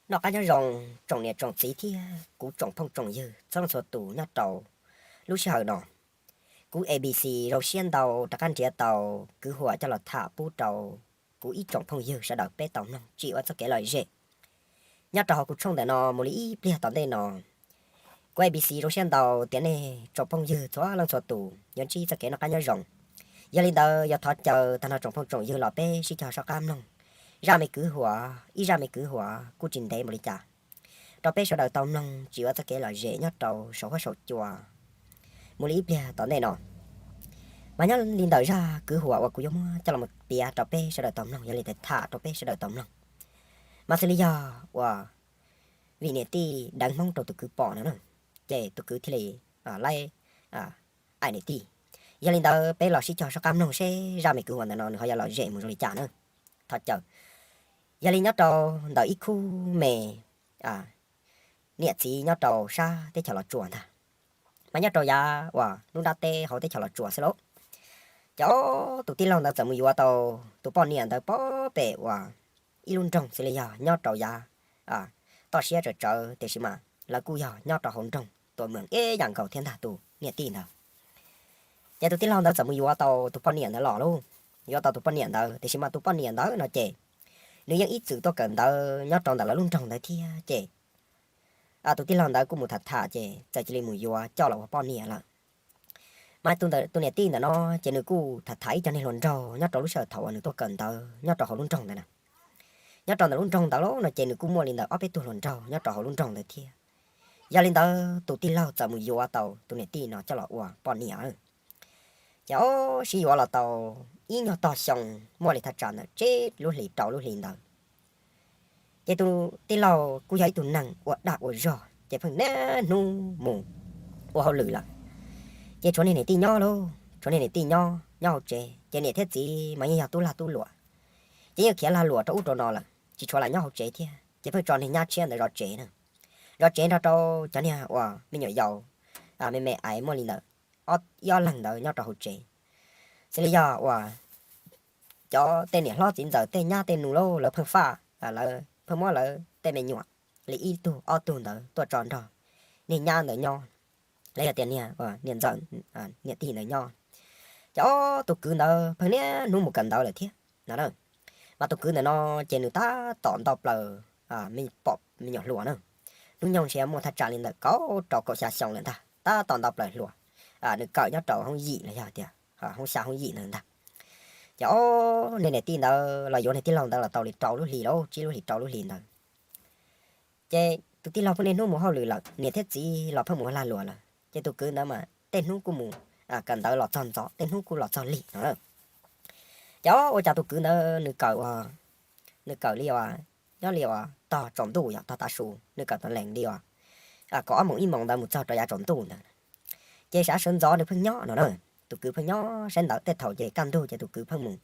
Noj qab nyob zoo tsoom niam tsoom txiv thiab kuv tsoom phooj tsoom ywg txhua leej txhua tus nyob rau lub sij hawm no. Kuv A B C zoo siab ntau rov qab nrhiav tau kwv huam coj los tham pub rau kuv ib tsoom phooj ywg sawv daws peb tau mloog tsim ua txoj kev lom zem nyob rau hauv kuv tshooj ntawm no mus li ib pliag tom ntej no. Kuv A B C zoo siab ntau tias nej tsoom phooj ywg txhua leej txhua tus yuav ntsib txoj kev noj qab nyob zoo. Yog li ntawd yuav thov caw tag nrho tsoom phooj tsoom ywg los peb sib cog soj qab mloog zaj me kwv huam, ib zaj me kwv huam kuj tsis ntev mus li cas, rau peb sawv daws tau mloog tsim ua txoj kev lom zem nyob rau saum huab saum cua mus li ib pliag tom ntej no. Mas nyob li ntawm zaj kwv huam uas kuv yuav muab coj los piav rau peb sawv daws tau mloog, yog li ntawd tham rau peb sawv daws tau mloog, mas xws li yog uas vim niam tij deev hmoob rau tus kwv pom no na, ces tus kwv thiaj li laib aim niam tij. Yog li ntawd peb los sib cog soj qab mloog seb zaj me kwv huam ntawm no nws ho yuav lom zem mus zoo li cas na. Thov caw. Yog li nyob rau ntawm ib khub me niam txiv nyob rau sab teb chaws Los Tsuas ntag, mas nyob rau yav uas hnub nrab teb hauv teb chaws Los Tsuas xwb lauj. Ces ob tus tij laug ntawd txawm mus yuav tau tus poj niam ntawd pob pem uas ib lub nroog xws li yog nyob rau yav toj siab tsawv tsawv, tiam sis mas lawv kuj yog nyob rau hauv nroog tuam meem ib yam nkaus thiab ntag tus niam tij ntawd. Ces tus tij laug ntawd txawm mus yuav tau tus poj niam ntawd los lauj. Yuav tau tus poj niam ntawd, tiam sis mas tus poj niam ntawd no ces nws yeej ib txwm tuaj kawm ntawv nyob rau ntawm lawv lub nroog ntawd thiab ces tus tij laug ntawd kuj mus tham tham ces txawm cia li mus yuav coj los ua poj niam lawm. Mas tus niam tij ntawm no ces nws kuj tham tham ib co niag hluas nraug nyob rau lub sij hawm thaum uas nws tuaj kawm ntawv nyob rau hauv lub nroog ntawd na. Nyob rau ntawm lub nroog ntawd lauj no ces nws kuj muaj li ntawm ob peb tug hluas nraug nyob rau hauv lub nroog ntawd thiab. Yog li ntawd tus tij laug txawm mus yuav tau tus niam tij no coj los ua poj niam. Ces ob sib yuav los tau ib nyuag tog xyoo, muaj li thaj tsam ntawm tsib lub hlis rau lub hlis ntawd, ces tus tij laug kuj yog ib tug neeg ua dag ua zog ces pheej niaj hnub mus ua hauj lwm lawm. Ces tshuav niag niam tij nyob lauj, tshuav niag niam tij nyob nyob hauv tsev, ces niam thiab txiv mas yeej yog tub lag tub luam, ces yeej khiav lag luam rau ub rau no lawm, tsis tshuav lam nyob hauv tsev thiab, ces pheej tso niag nyab tshiab ntawd zov tsev na. Zov tsev nrog rau cov niag uas me nyuam yaus me me ais muaj li ntawd ib ob leeg ntawd nyob rau hauv tsev. Xws li yog uas cov tej niam hlob txiv ntxawm tej nyab tej nus lauj, lawv pheej faj, lawv pheej muab lawv tej me nyuam li ib tug ob tug ntawd tuaj tso nrog niag nyab ntawd nyob, los yog tias niag niam ntxawm, niam tij ntawd nyob. Ces ob tus kwv ntawd pheej niaj hnub mus kawm ntawv lawm thiab no. Mas tus kwv ntawm no ces nws tab tom nto plaws pom me nyuam hluas na, hnub nyoog ntshe muaj thaj tsam li ntawm kaum rau kaum xya xyoo lawm ntag, tab tom nto plaws hluas. Nws kawm nyob rau hoob yim los yog tias hoob xya hoob yim ntawd ntag. Ces ob niag niam tij ntawd los yuav niag tij laug ntawd los tau li rau lub hlis lauj, tsib lub hlis rau lub hlis ntawd. Ces tus tij laug pheej niaj hnub mus hauj lwm lawm, niam thiab txiv los pheej mus ua lag luam lawm, ces tus kwv ntawd mas tej hnub kuj mus kawm ntawv los txog ntxov, tej hnub kuj los txog lig no. Ces ua cas tus kwv ntawd nws kawm, nws kawm li uas nyob li uas tog tsaus ntuj yog tog tav su, nws kawm tau lees li uas kaum ob moos ib moos ntawd mus txog rau yav tsaus ntuj ntawd. Ces sawv sawv ntxov nws pheej nyob no na, tus kwv pheej nyob saib ntawv, tej thaum ces kaj ntug ces tus kwv pheej mus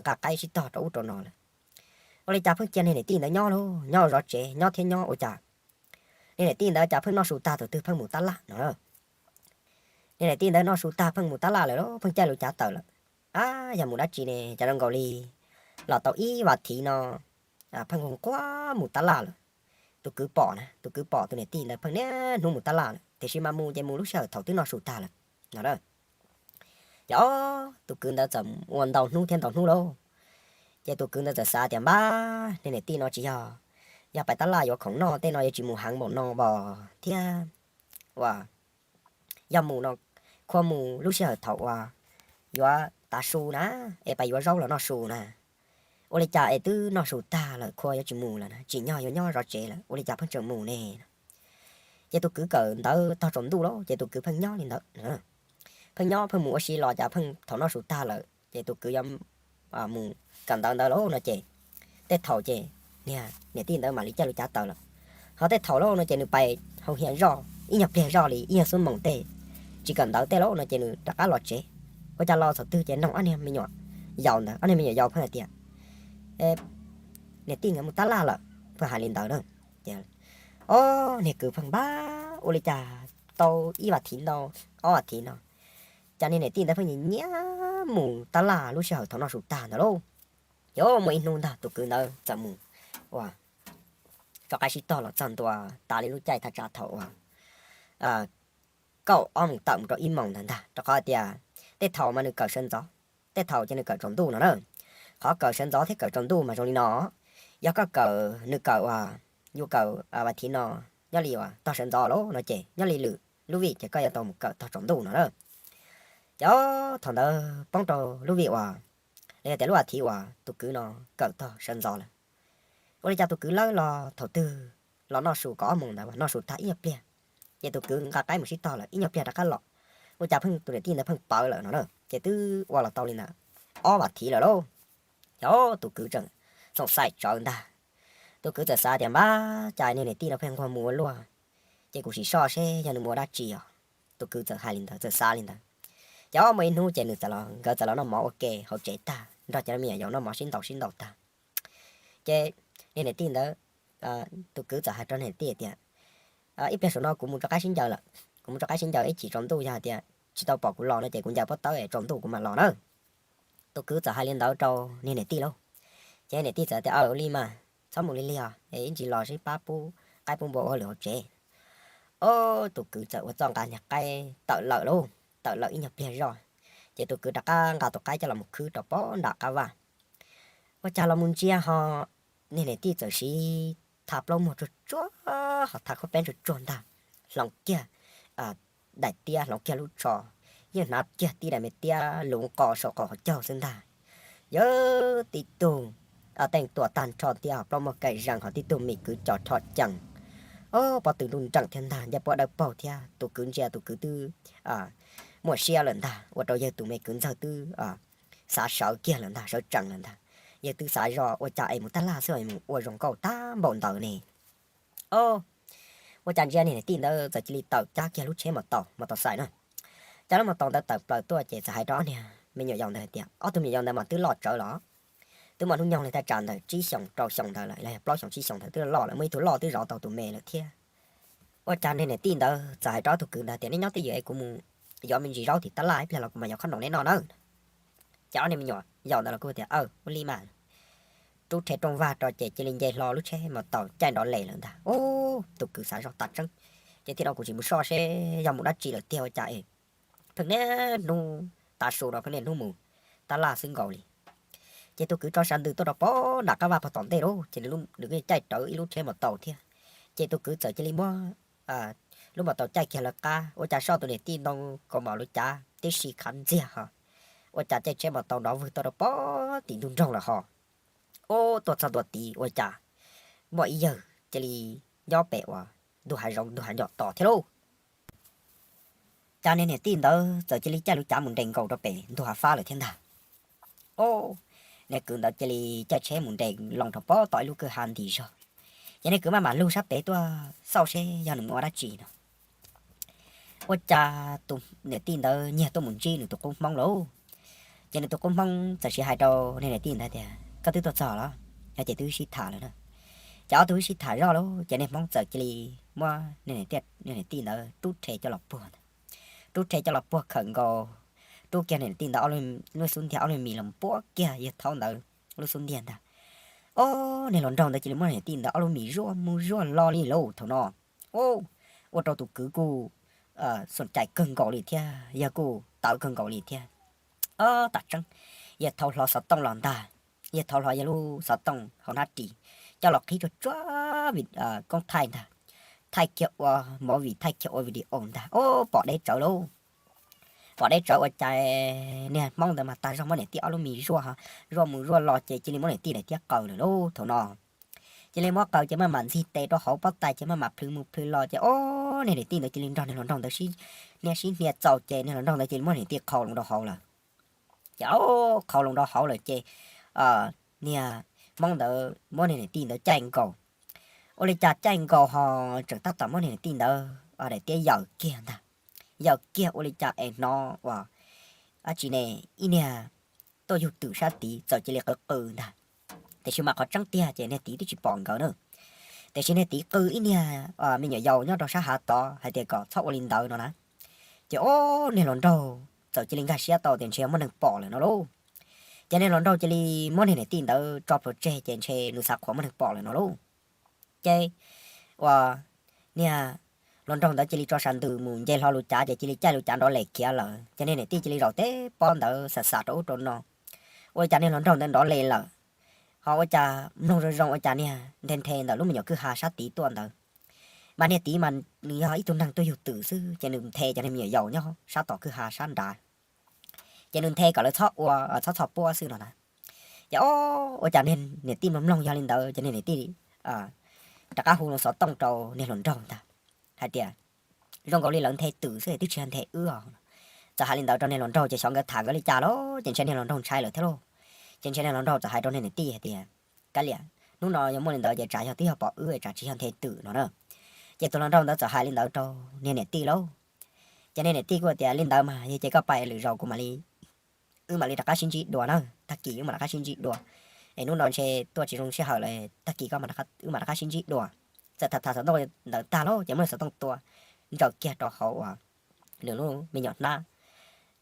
nqa qaib sib tog rau ub rau no lawm. Ua li cas pheej cia niag niam tij ntawd nyob lauj, nyob zov tsev nyob thiab nyob ua cas niag niam tij ntawd cas pheej noj su tag tus twg pheej mus tab laj no. Niag niam tij ntawd noj su tag pheej mus tab laj lawm lauj, pheej caij lub cav tawm lawm. Ab, yog mus dab tsi ne, cas zoo nkaus li los tau ib vas thiv no pheej nquag mus tab laj lawm. Tus kwv pom na, tus kwv pom tus niam tij ntawd pheej niaj hnub mus tab laj lawm, tiam sis mas mus ces mus lub sij hawm thaum twb noj su tag lawm no. Ces ob tus kwv ntawd txawm ua ntau hnub thiab ntau hnub lauj. Ces tus kwv ntawd txawm xav tias npab, niag niam tij no tsis yog, yog pais tab laj yuav khoom noj tej no yuav tsis mus heev npaum no os thiab. Ua, yog mus no, khua mus lub sij hawm thaum uas yuav tav su na, es pais yuav zaub los noj su na. Ua li cas es twb noj su tag lawm khua yuav tsis mus lawm na, tsim nyog yuav nyob zov tsev lawm, ua li cas pheej tseem mus ne? Ces tus kwv kawm ntawv tog tsaus ntuj lauj, ces tus kwv pheej nyob li ntawd. Pheej nyob pheej mus ua si los cas pheej thaum noj su tag lawm ces tus kwv yuav mus kawm ntawv ntawd lauj no ces tej thaum ces niam tij ntawd mam li caij lub cav taws lawm. Ho tej thaum lawm no ces nws pais hoo hias zoj ib nyuag pliag zoj li ib nyuag xuab moos tej, tsis kawm ntawv tej lawm no ces nws rov qab los tsev. Ua cas los txog twg ces noog ob niag me nyuam yaus ntawd, ob niag me nyuam yaus pheej hais tias, niam tij nkawd mus tab laj lawm, pheej hais li ntawd na. Ces ob niag kwv pheej npab ua li cas tau ib vas thiv ntau, ob vas thiv no, cas niag niam tij ntawd pheej nyiam nyiam mus tab laj lub sij hawm thaum noj su tag ntawd lauj. Ces muaj ib hnub ntag tus kwv ntawd txawm mus ua rov qab sib tog los txog ntua tas li lub caij thaj tsam thaum uas kaum ob moos tawm mus rau ib moos ntawd ntag, rau qhov tias tej thaum mas nws kawm sawv ntxov, tej thaum ces nws kawm tsaus ntuj no na. Qhov kawm sawv ntxov thiab kawm tsaus ntuj mas zoo li no, yog koj kawm, nws kawm uas, yus kawm vas thiv no nyob li uas tog sawv ntxov lawm no ces nyob li lwm lub vij ces koj yuav tau mus kawm tog tsaus ntuj no na. Ces thaum ntawd poob rau lub vij uas, los yog tias lub vas thiv uas tus kwv no kawm tog sawv ntxov lawm. Ua li cas tus kwv lawb los thaum twg los noj su kaum ob moos ntawd noj su tag ib nyuag pliag, ces tus kwv nqa qaib mus sib tog lawm ib nyuag pliag rov qab los, ua cas pheej tus niam tij ntawd pheej pawv lawm no na, ces twb ua los tau li ntawd ob vas thiv lawm lauj. Ces tus kwv tseem xoom xaim tsawv ntag. Tus kwv txawm xav tias npab cas niag niam tij no pheej nquag mus ua luaj, ces kuv sim soj seb yog nws mus ua dab tsi os. Tus kwv txawm hais li ntawd, txawm xav li ntawd. Ces ob muaj ib hnub ces nws txawm los, nkawd txawm los noj mov ua ke hauv tsev tag, nrog cov me nyuam yaus noj mov sib ntaus sib ntaus tag, ces niag niam tij ntawd, tus kwv txawm hais rau niag niam tij tias, ib pliag saum no kuv mus rov qab sib ncaws lawm, kuv mus rov qab sib ncaws ib chim tsaus ntuj yog hais tias tsis tau pom kuv los no ces kuv ncaws pob tawb tsaus ntuj kuv mam los na. Tus kwv txawm hais li ntawd rau niag niam tij lauj. Ces niam tij txawm tias, aw li mas txhob mus li lig os, es ib ntsis los sib pab pub qaib pub npua ua hauj lwm hauv tsev. Ob, tus kwv txawm ua txoj nqa niag qaib tawm lawm lauj, tawm lawm ib nyuag pliag zoj, ces tus kwv rov qab nqa tus qaib coj los mus khwb rau pob nram qab vaj. Ua cas los mus ntsia ho niag niam tij txawm siv tha plaub muag tsuag tsuag ho tha khaub peeb tsuag tsuag ntag, hloov kiag daim tiab, hloov kiag lub tsho, yeej hnav kiag tib daim me tiab luv nqo saum qaum hauv caug xwb ntag. Yawg tib tug teej tuam tag nrho thiab ho plaub muag kaim zees ho tib tug me kwv cov rho cees, ob, pob tw nruj nreem thiab ntag, ncej puab dawb paug thiab. Tus kwv ntsia tus kwv twb muaj siab lawm ntag, ua rau yawg tus me kwv ntxawg twb xav sawv kiag lawm ntag, sawv tsees lawm ntag. Yawg twb xav zoj ua cas es mus tab laj xwb es mus ua zoo nkauj tag npaum ntawd ne. Ob, ua cas ntsia niag niam tij ntawd txawm cia li tawm cab kiag lub tsheb maus taus, maus taus xais na. Cab lub maus taus ntawd tawm plaws tuaj ces txawm hais rau ob niag me nyuam yaus ntawd hais tias, ob tug me nyuam yaus ntawd mas twb loj tsawv los, twb muaj hnub nyoog li thaj tsam ntawm tsib xyoos rau xyoo ntawd lawm, los yog plaub xyoos tsib xyoos ntawd twb loj lawm, muaj ib tug loj twb zov tau tus me lawm thiab. Ua cas niag niam tij ntawd txawm hais rau ob tug kwv ntawd tias, neb nyob twj ywm es kuv mus yuav me ntsis zaub tim tab laj ib pliag los kuv mam yuav khob noom neb noj na. Ces ob niag me nyuam yaus ntawd los kuj tias, aw, ua li mas. Rub rhe rooj vag rau ces cia li nce hlo lub tsheb maus taus caij nrov les lawm ntag. Ub, tus kwv xav zoj tas tseeb, ces thiaj no kuv tsis mus soj seb yog mus dab tsi lawm tiag ua cas es pheej niaj hnub tav su no pheej niaj hnub mus tab laj xwb nkaus li. Ces tus kwv tso sab ntws tuaj rau pob nram qab vaj pog tom ntej lauj, ces nws kuj caij rawv ib lub tsheb maus taus thiab. Ces tus kwv txawm cia li muab lub maus taus caij kiag lawv qab, ua cas soj tus niam tij ntoo kaus mom lub cav tib si khav ntxiag ho, ua cas caij tsheb maus taus nrov vwg tuaj rau pob tim ntug nroog lawm ho. Ub, tuaj txog ntua tid ua cas muaj ib yawg cia li nyob pem uas ntug hav zoov ntug hav ncom tos thiab lauj. Cas niag niam tij ntawd txawm cia li caij lub cav mus nres nkaus rau pem ntug hav fab lawm thiab ntag. Ub, niag kwv ntawd cia li caij tsheb mus nres loo rau pob tom ib lub kwj ha nti zog. Ces niag kwv maj mam lug sab pem tuaj xauj seb yog nws mus ua dab tsi no. Ua cas tus niam tij ntawd nyiag tuaj mus ntsib nws tus qub hmoob lauj. Ces nws tus qub hmoob txawm siv hais rau niag niam tij ntawd tias, koj twb tuaj txog los? Yog ces twb sib tham lawm na. Ces ob tug wb sib tham zoj lauj, ces niag hmoob txawm cia li muab niag niam tij ntawd rub rhe coj los puag ntag. Rub rhe coj los puag khawm nkaus, rub kiag niag niam tij ntawd lub xub ntiag ob lub mis los puab kiag yawg thaub ntawd lub xub ntiag ntag. Ob, niag hluas nraug ntawd cia li muab niag niam tij ntawd ob lub mis zuaj mus zuaj los li lauj thaum no. Ub, ua rau tus kwv kuj xoom cai kawg nkaus li thiab, yawg kuj tawv kawg nkaus li thiab. Ob, tas tseeb, yawg thaub hlo xov tooj los ntag. Yawg thaub hlo yawg lub xov tooj hauv hnab ris coj los qhib tsuag tsuag koob thaij ntag, thaij kiag ua movie, thaij kiag ua video ntag. Ob, pom deb tsawv lauj. Pom deb tsawv ua cas niag hmoob ntawd mas tag zog muab niam tij ob lub mis zuaj, zuaj mus zuaj los ces cia li muab niam tij daim tiab qaws lawm lauj thaum no. Cia li muab qaws ces maj mam ntxig tes rau hauv pob tais ces maj mam plhws mus plhws los ces ob, niag niam tij ntawd cia li nrog niag hluas nraug ntawd sib hnia sib hnia txaus ces niag hluas nraug ntawd cia li muab niam tij qhau loo rau hauv lawm. Ces qhau loo rau hauv lawm ces niag Hmoob ntawd muab niag niam tij ntawd caij nkaus. Ua li cas caij nkaus ho tseem tab tom muab niag niam tij ntawd daim tiab yaws kiag ntag. Yaws kiag ua li cas es hnov uas dab tsi ne, ib niag tuaj yug twm sab tid txawm cia li qw qw ntag. Tiam sis mas qhov tseeb tiag ces niag tid twb tsis pom nkawd na. Tiam sis niag tid qw ib niag me nyuam yaus nyob rau sab hav tod hais tias kom txhob ua li ntawd no na. Ces ob niag hluas nraug txawm cia li nkag siab tau tias ntshe muaj neeg pom lawm no lauj. Ces niag hluas nraug cia li muab niag niam tij ntawd tso plhuav tseg ces ntshe nws xav qhuas muaj neeg pom lawm no lauj. Ces uas niag hluas nraug ntawd cia li tso sas ntws mus nce hlo lub cav ces cia li caij lub cav nrov les khiav lawm. Ces niag niam tij cia li zaum teb pob ntawd xam xam rau ub rau no. Ua li cas niag hluas nraug ntawd nrov les lawm, ho ua cas mloog zoo zoo ua cas niag nthe nthe ntawm lub me nyuam kwj ha sab tid tuaj ntawd. Mas niag tid mas nws yog ib tug neeg tuaj yug twm xwb ces nws nthe cov niag me nyuam yaus nyob sab tom kwj ha sab nrad, ces nws nthe kom lawv txhob ua txhob txhos puab xwb no na. Ces ob ua cas niag niam tij mloog mloog yog li ntawd ces niag niam tij rov qab hu loo xov tooj rau niag hluas nraug ntag hais tias zoo nkaus li lawv nthe twm xwb twb tsis yog nthe wb os. Txawm hais li ntawd rau niag hluas nraug ces xyov nkawd tham nkawd li cas lawm ces ntshe niag hluas nraug ntshai lawm thiab lauj. Ces ntshe niag hluas nraug txawm hais rau niag niam tij hais tias kav liam, hnub no yog muaj li ntawd ces tsam yog twb yog pom wb tsam tsis yog nthe twm no na. Ces tus hluas nraug ntawd txawm hais li ntawd rau niag niam tij lauj. Ces niag niam tij kuj tias li ntawd mas yog ces koj pais lwm zaus kuv mam li wb mam li rov qab sib ntsib dua na, tag kis wb mam rov qab sib ntsib dua. Es hnub no ntshe tuaj tsis zoo sij hawm lawm, tag kis koj wb mam rov qab sib ntsib dua. Txawm tham tham xov tooj ntawd tag lauj ces muab nws xov tooj tua ntsaws kiag rau hauv uas nws lub me nyuam hnab.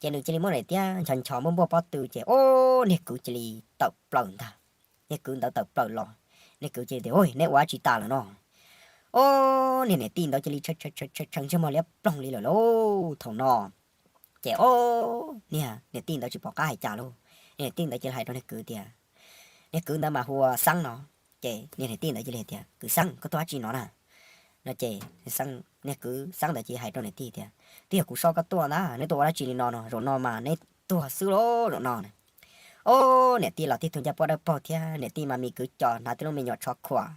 Ces nws cia li muab niam tiab nchos nchos npuaj npuaj pob tw ces ob niag kwv cia li tawm plaws ntag. Niag kwv ntawd tawm plaws los, niag kwv cia li tias neb ua dab tsi tas lawm no? Ob niag niam tij ntawd cia li tshee ntsej muag liab ploog li lawm lauj thaum no. Ces ob niag niam tij ntawd tsis pom qab hais cas lauj. Niag niam tij ntawd cia li hais rau niag kwv tias, niag kwv ntawd mas hu ua Xeeb no. Ces niag niam tij ntawd cia li hais tias kwv Xeeb koj tuaj dab tsi no na? No ces niag kwv Xeeb ntawd cia li hais rau niam tij tias twb yog kuv soj koj tuaj ntag, neb tuaj ua dab tsi li no no, zaum no mas neb tuag xwb lauj zaum no. Ob niam tij los tib tug ncaij puab dawb paug thiab niam tij mas me kwv co hnav tib lub me nyuam tsho khuam,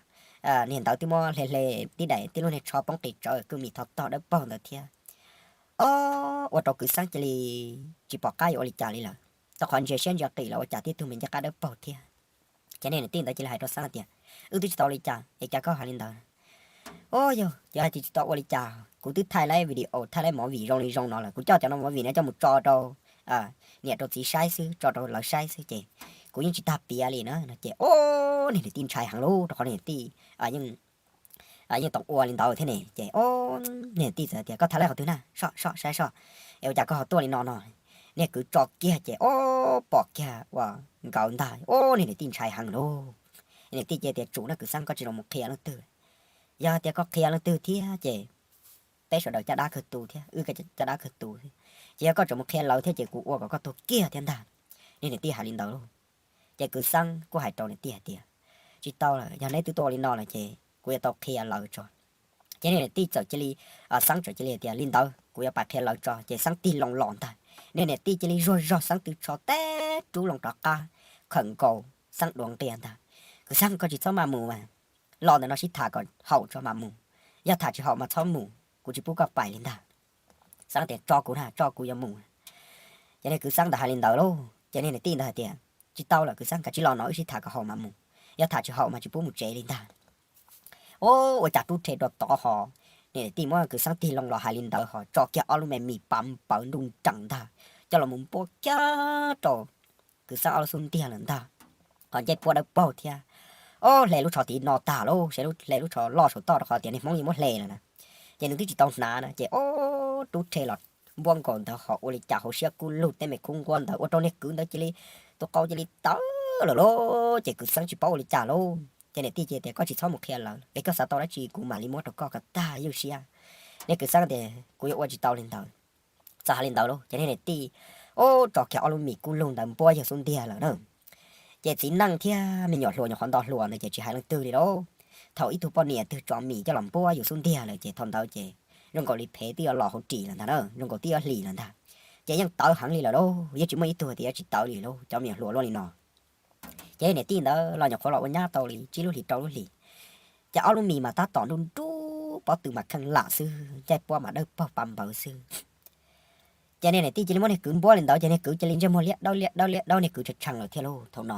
niag ntawd twb muab hle hle tib daim tib lub niag tsho poob qis tsawv kwj mis thov tog dawb paug ntawd thiab. Ob ua rau kwv Xeeb cia li tsis pom qab yuav ua li cas li lawm, rau qhov ntsia siab ntsia qis los ua cas tib tug me ncej qab dawb paug thiab. Ces niag niam tij ntawd cia li hais rau Xeeb tias wb twb tsis tau ua li cas es cas koj hais li ntawd? Ob yog yog hais tias tsis tau ua li cas kuv twb thaij laib video thaij laib movie zoo li zoo no lawm, kuv coj cov no movie no coj mus tso rau niam rau txiv saib xwb, tso rau lawv saib xwb ces kuv yeej tsis tag piav li na no. Ces ob niag niam tij ntshai heev lauj rau qhov niam tij yeej tau ua li ntawd thiab ne. Ces ob niag niam tij txawm tias koj thaij laib qhov twg na, soj soj saib soj, es ua cas koj ho tuaj li no no? Niag kwv tso kiag ces ob pom kiag ua nkawd ntag, ob niag niam tij ntshai heev lauj. Niam tij cia tias tsum na kwv Xeeb koj tsis tau mus qhia leej twg, yog tias koj qhia leej twg thiab ces peb sawv daws caj dab kawg tu thiab wb caj dab kawg tu thiab. Ces yog koj tseem mus qhia lawv thiab ces kuv ua kom koj tuag kiag thiab ntag. Niag niam tij hais li ntawd lauj. Ces kwv Xeeb kuj hais rau niam tij hais tias tsis tau lawm, yog neb twb tuaj ua li no lawm ces kuv yuav tau qhia lawv tso. Ces niag niam tij txawm cia li, Xeeb txawm cia li hais tias li ntawd kuv yuav pais qhia lawv tso. Ces Xeeb tig loo los ntag, niag niam tij cia li zuag zog Xeeb tw tsho teb rub loo rov qab khawm nkaus Xeeb dua nqia ntag. Kwv Xeeb koj tsis txhob maj mus, los ntawm no sib tham kom haum tso mam mus, yog tham tsis haum mas txhob mus, kuv tsis pub koj pais li ntag. Xeeb tias tso kuv na, tso kuv yuav mus. Ces niag kwv Xeeb ntawd hais li ntawd lauj ces niag niam tij ntawd hais tias tsis tau lawm kwv Xeeb, kav tsij los no wb sib tham kom haum mam mus, yog tham tsis haum mas tsis pub mus tsev li ntag. Ua cas rub rhe rau tod ho, niag niam tij muab kwv Xeeb tig loo los hais li ntawd ho tso kiag ob lub me mis pav npawv nruj nreem ntag, coj los mus npuaj kiag rau kwv Xeeb ob lub xub ntiag lawm ntag. Ho ncaij puab dawb paug thiab. Ob hle lub tsho tid no tag lauj, hle lub tsho loj saum toj rau qhov tias niag Hmoob yeej muab hle lawm na. Ces nws twb tsis tau hnav na ces ob rub rhe los npuaj nkaus ntawd ho ua li cas hauv siab kub lug teb me khub nquab ntawd ua rau niag kwv ntawd cia li tus qau cia li tawv lawm lauj. Ces kwv Xeeb tsis paub ua li cas lauj ces niam tij cia tias koj tsis txhob mus qhia lawv, es koj xav tau dab tsi kuv mam li muab rau koj kom tag ywj siab. Niag kwv Xeeb tias kuv yuav ua tsis tau li ntawd. Txawm hais li ntawd lauj ces niag niam tij ub tso kiag ob lub mis kub lug ntawd npuab yawg xub ntiag lawm na. Ces txiv neej thiab me nyuam hluas nyuam qhuav nto hluas ntawd ces tsis hais leej twg li lauj. Thaum ib tug poj niam twg tso mis coj los npuab yus xub ntiag lawm ces thaum ntawd ces zoo nkaus li phev twb yuav los hauv ris lawm ntag na, zoo nkaus twb yuav hlis lawm ntag. Ces yeej tawv heev li lawm lauj, yeej tsis muaj ib tug tias yuav tsis tawv li lauj, cov me nyuam hluas luaj li no. Ces niam tij ntawd los nyuam qhuav los ua nyab tau li tsib lub hlis rau lub hlis, ces ob lub mis mas tab tom nruj nruj, pob tw mas kheej lam xwb, ncaij puab mas dawb paug pa npawv xwb. Ces niag niam tij cia li muab niag kwv npuab li ntawd ces niag kwv cia li ntsej muag liab dawb liab dawb liab dawb, niag kwv tshee tshee lawm thiab lauj thaum no.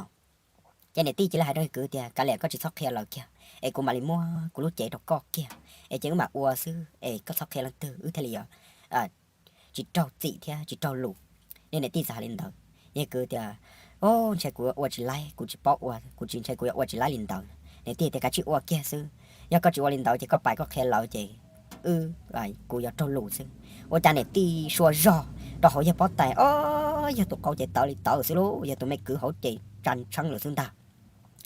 Ces niam tij cia li hais rau kwv tias, Kav liam, koj tsis txhob qhia lawv kiag, es kuv mam li muab kuv lub cev rau koj kiag, es ces wb mam ua xwb, es koj txhob qhia leej twg, wb thiaj li yuav tsis raug txim thiab tsis raug lus. Niag niam tij txawm hais li ntawd, niag kwv tias, Ub, ntshai kuv ua tsis laib, kuv tsis paub ua, kuv tsis, ntshai kuv yuav ua tsis laib li ntawd. Niam tij tias, Kav tsij ua kiag xwb, yog koj tsis ua li ntawd ces koj pais koj qhia lawv ces wb, kuv yuav raug lus xwb. Ua cas niam tij sua zog rau hauv yawg pob tais, ob, yawg tus qau ces tawv li tawv xwb lauj, yawg tus me kwv hauv ces tsa tshee lawm xwb ntag.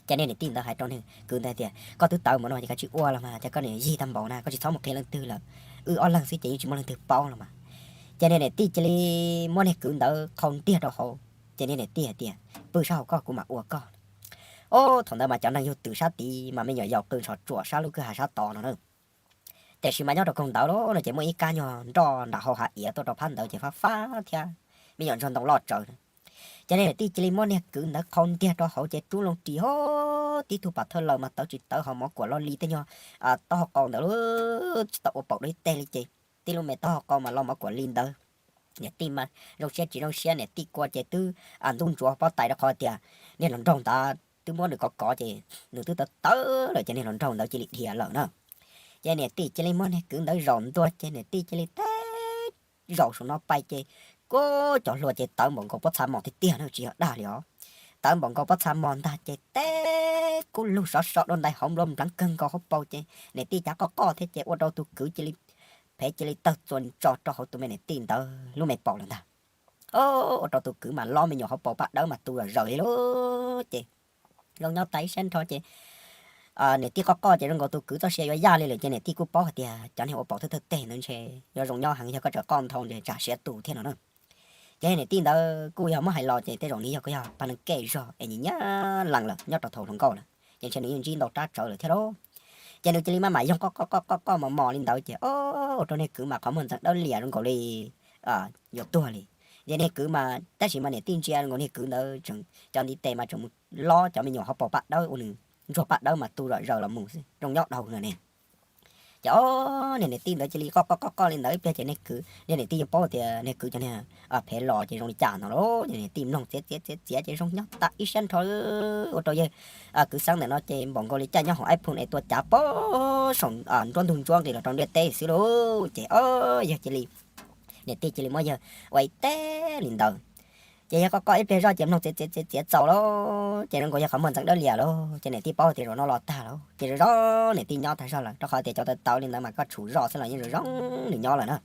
Ces niag niam tij ntawd hais rau niag kwv ntawd tias, Koj twb tawv npaum no ces koj tsis ua los mas, ces koj niam yig tag npaum na, koj tsis txhob mus qhia leej twg lawm, wb ob leeg xwb ces yeej tsis muaj leej twg paub los mas. Ces niag niam tij cia li muab niag kwv ntawd qhau ntiag rau hauv, ces niag niam tij hais tias, Pw sab hauv koj, kuv mam ua koj. Ob, thaum ntawd mas cov neeg yug twm sab tid mas me nyuam yaus qw ntshov tsuam sab lub kwj ha sab tod no na. Tiam sis mas nyob rau koog ntawd los no ces muaj ib kab nyuag nroj nram hau hav iav tuaj rau phab ntawd ces fab fab thiab me nyuam ntsuag ntoo loj tsawv. Ces niag niam tij cia li muab niag kwv ntawd qhau ntiag rau hauv ces rub loo ris ho tib tug pas thawj laws mas tawv tsis tawv ho mov kuam lo li tej nyuag taub hau qau ntawd tsis tau ua paum dua ib teg li ces tib lub me taub hau qau mas lo mov kuam li ntawd. Niam tij mas zoo siab tsis zoo siab, niam tij kua ces twb ntub ntsuav pob tais rau qhov tias niag hluas nraug ntawd twb muab nws kov kov ces nws twb tawv tawv lawm ces niag hluas nraug ntawd cia li dhia lawm na. Ces niam tij cia li muab niag kwv ntawd zaum ntua ces niam tij cia li teb zaum saum no pais ces kub cov hlua ces tawv npaum nkaus pob txha mos tiag tiag na, tsis yog dag li os. Tawv npaum nkaus pob txha mos ntag ces teb kub lug sov so dua ntais hauv nplua npleev kawg nkaus hauv paus ces niam tij cav qoj qoj thiab ces ua rau tus kwv cia li phev cia li tawg txuas ntso rau hauv tus me niam tij ntawd lub me paum lawm ntag. Ua rau tus kwv mas lob me nyuam hauv paus paj dawb mas tu zom zaws li lauj. Ces zoo nyob tas ib sab nrho ces niam tij qoj qoj ces zoo nkaus tus kwv txoj sia yuav yaj li lawm ces niam tij kuj paub hais tias cov niag ua paum thawj thawj teg ntawd ntshe yuav zoo nyob heev, yog koj tseem qoj nthaus ntshe tsam siav tu thiab no na. Ces niam tij ntawd kuj yog muab hais los ces tej zaum nws yog kuj yog paj neeg kev zog es nyiam nyiam lees lawm nyob rau thaum hluas nkauj lawm ces ntshe nws yeej ntsib ntau rab tsawv lawm thiab lauj. Ces nws cia li maj mam yoog qoj qoj qoj qoj mos mos li ntawd ces ua rau niag kwv mas qhov muag ntxeev dawb liam zoo nkaus li yuav tuag li. Ces niag kwv mas tab sis mas niam tij ntsia zoo nkaus niag kwv ntawd tseem cov ntiv tes mas tseem mus lob cov me nyuam hauv paus paj dawb ua nws ntsuag paj dawb mas tu zom zaws los mus xwb, zoo nyob dhau ne. Ces ob, niag niam tij ntawd cia li qoj qoj qoj qoj li ntawd ib pliag ces niag kwv, niag niam tij yeej paub tias niag kwv cov niag phev los ces zoo li cas no lauj. Ces niam tij mloog txiav txiav txiav txiav ces zoo nyob tas ib sab nrho ua rau yawg kwv xeeb ntawm no ces npaum nkaus li caij nyob hauv iPhone es tua cav pob saum nruab ntug ntsuab nqis los rau ntiaj teb xwb lauj. Ces ob, yawg cia li, niam tij cia li muab yawg ua ib teg li ntawd. Ces yawg qoj qoj ib pliag zoj ces mloog txiav txiav txiav txiav txaus lauj, ces zoo nkaus yawg qhov muag ntxeev dawb liam lauj. Ces niam tij paub tias zaum no los tag lauj, ces zoo zoo niam tij nyob tag zog lawm, rau qhov tias cov tawv tawv li ntawd mas koj tshum zoj xwb los yeej zoo zoo nws nyob lawm na.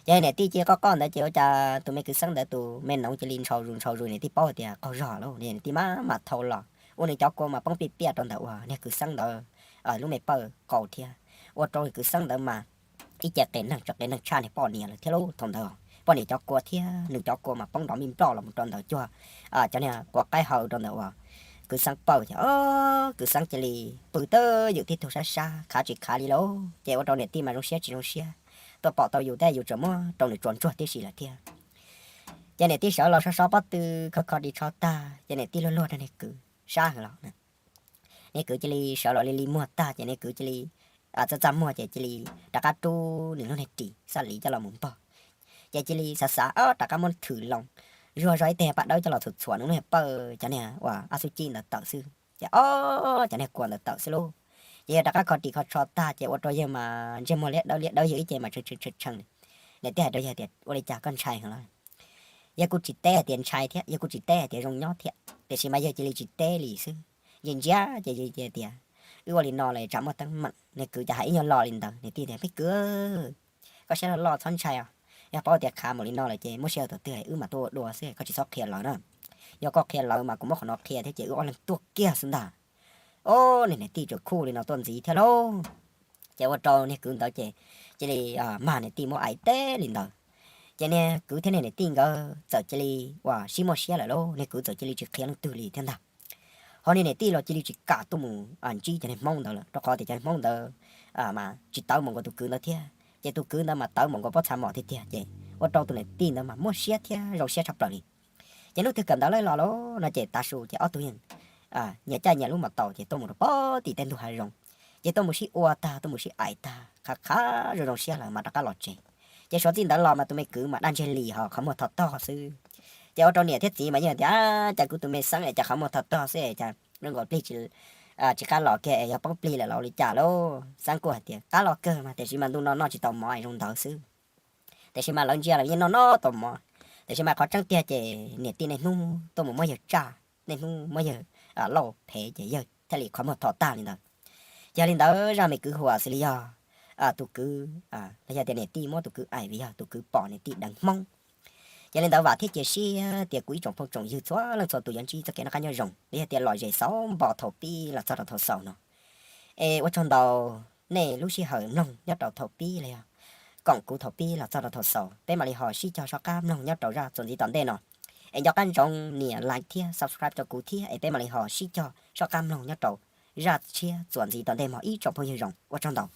Ces niam tij cia li qoj qoj ntawd ces ua cas tus me kwv xeeb ntawd tus me noov cia li ntshaus zus ntshaus zus, niam tij paub tias qaug zog lauj, niam tij maj mam thau los ua nws cov kua mas poob piaj piaj rau ntawm uas niag kwv xeeb ntawd lub me pawg qau thiab, ua rau kwv xeeb ntawd mas ib ce qias neeg tseem qias neeg tshaj niag poj niam lawm thiab lauj. Thaum ntawd poj niam cov kua thiab nws cov kua mas poob nrov mij nploj los mus rau ntawm cuag cov niag quav qaib haw rau ntawm uas kwv xeeb pawg ces kwv xeeb cia li pw twb ywm tib tug sab sab khav tsis khav li lauj. Ces ua rau niam tij mas zoo siab tsis zoo siab, tuaj pom tau yus thiab yus tseem muab rau nws tsuas ntsuag tib si lawm thiab. Ces niam tij sawv los so so pob tw kho kho ris tsho tag ces niam tij luag luag rau niag kwv sab heev los. Niag kwv cia li sawv los li li muag tag ces niag kwv cia li txaj txaj muag ces cia li rov qab rub nws lub niag ris xaj liv coj los mus npog. Ces cia li xav xav ob rov qab muab thwm loo, zuag zog ib teg paj dawb coj los txhuam txhuam nws lub niag pawg cov niag uas ab xub cib ntawd tawm xwb ces ob cov niag kua ntawd tawm xwb lauj. Ces yawg rov qab kho ris kho tsho tag ces ua rau yawg mas ntsej muag liab dawb liab dawb yawg ib ce mas tshee tshee tshee. Niam tij hais rau yawg tias ua li cas koj ntshai heev los? Yawg kuj tsis teb hais tias ntshai thiab yawg kuj tsis teb hais tias zoo nyob thiab, tiam sis mas yawg cia li tsis teb li xwb. Ntsia ntsia ces tias wb ua li no los tsam muaj teeb meem. Niag kwv ces hais ib nyuag lo li ntawd, niam tij tias me kwv, koj siab loj loj txhob ntshai os. Yog paub tias khav mus li no lawm ces muab sij hawm thaum twg wb mam tuaj ua dua xwb, koj tsis txhob qhia lawv na. Yog koj qhia lawv mas kuv muab qhov no qhia thiab ces wb ob leeg tuag kiag xwb ntag. Ob, niag niam tij tsuas khuj li no tuaj ntxiv thiab lauj. Ces ua rau niag kwv ntawd ces cia li mag niam tij muab aim teb li ntawd. Ces niag kwv thiab niag niam tij nkawd txawm cia li uas sib muaj siab lawm lauj, niag kwv txawm cia li tsis qhia leej twg li thiab ntag. Ho niag niam tij los cia li tsis kam tuaj mus ntsib cov niag hmoob ntawd lawm, rau qhov tias cov niag hmoob ntawd mas tsis tawv mus nkaus tus kwv ntawd thiab, ces tus kwv ntawd mas tawv mus nkaus pob txha mom tiag tiag. Ces ua rau tus niam tij ntawd mas muaj siab thiab zoo siab tshaj plaws li. Ces hnub twg kawm ntawv los los no ces tav su ces ob tug yeej nyias caij nyias lub mos taus ces tuaj mus rau pem tim tej ntug hav zoov. Ces tuaj mus sib ua tag, tuaj mus sib aim tag, qhav qhav zoo zoo siab lawm mas rov qab los tsev. Ces suav txij ntawd los mas tus me kwv mas daj ntseg li ho qhov muag tho tog xwb. Ces ua rau niam thiab txiv mas yeej tias, Cas kuv tus me xeeb es cas qhov muag tho tog xwb es cas Zoo nkaus plig tsis, tsis qab los kiag es yog poob plig lawm los li cas lauj. Xab Kuj hais tias qab los kawg mas, tiam sis mas ntu no noj tsis tau mov es zoo ntawd xwb. Tiam sis mas lawv ntsia los yeej noj noj tau mov. Tiam sis mas qhov tseeb tiag ces niam tij niaj hnub tuaj mus muab yawg tsaj, niaj hnub muab yawg lauj phem ces yawg thiaj li qhov muag tho tag li ntawd. Ces yog li ntawd zaj me kwv huam xws li yog tus kwv, los yog tias niam tij muab tus kwv aim vim yog tus kwv pom niam tij deev Hmoob. Ces li ntawd vam thiab cia siab tias kuv ib tsoom phooj tsoom ywg txhua leej txhua tus yuav ntsib txoj kev noj qab nyob zoo, los yog tias lom zem xauv npo thaum pib los txog rau thaum xaus no. Es ua tsaug ntau nej lub sij hawm mloog nyob rau thaum pib los yog koom kuv thaum pib los txog rau thaum xaus. Peb mam li ho sib cog soj qab mloog nyob rau zaj txuas ntxiv tom ntej no. Es nco qab ntsoov nias like thiab subscribe rau kuv thiab es peb mam li ho sib cog soj qab mloog nyob rau zaj tshiab txuas ntxiv tom ntej mog ib tsoom phooj ywg zoo. Ua tsaug ntau.